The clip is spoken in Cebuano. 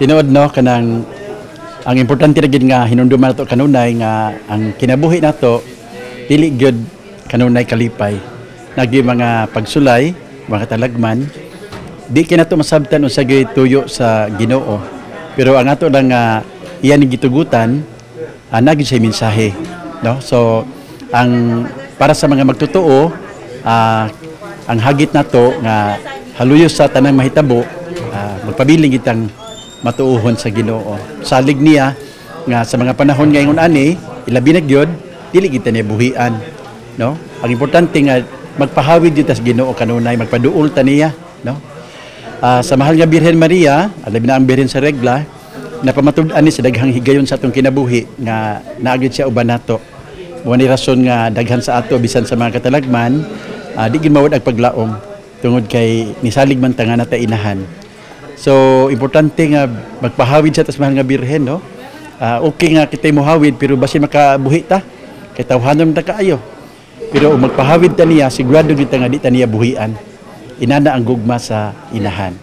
Tinuod, no, kanang ang importante ra gyud nga hinumduman nato kanunay nga ang kinabuhi nato dili gyud kanunay kalipay. Naa gyuy mga pagsulay, mga talagman, di kay nato masabtan unsa gyud tuyo sa Ginoo. Pero ang ato lang nga iyan gitugutan, naa gyud siya mensahe, no? So ang para sa mga magtotoo, ang hagit nato nga haluyos sa tanang mahitabo, magpabilin kitang matuohon sa Ginoo. Salig niya nga sa mga panahon ngayon ani, ilabi na gyud, dili kita niya buhian, no? Ang importante nga magpahawid gyud ta sa Ginoo kanunay, magpaduol ta niya, no? Sa mahal nga Birhen Maria, labi na ang Birhen sa Regla, napamatud-an ni sa daghang higayon sa atong kinabuhi nga naa gyud siya uban nato. Mao ni rason nga daghan sa ato, bisan sa mga katalagman, di gyud mawad ang paglaom tungod kay nisalig man ta nga naa tay inahan. So importante nga magpahawid sa tas mahal nga Birhen, no? Okay nga kita'y muhawid, pero basin makabuhi ta kay tawhanon ta kaayo. Pero kung magpahawid ta niya, sigurado kita nga di ta niya buhian. Inana ang gugma sa inahan.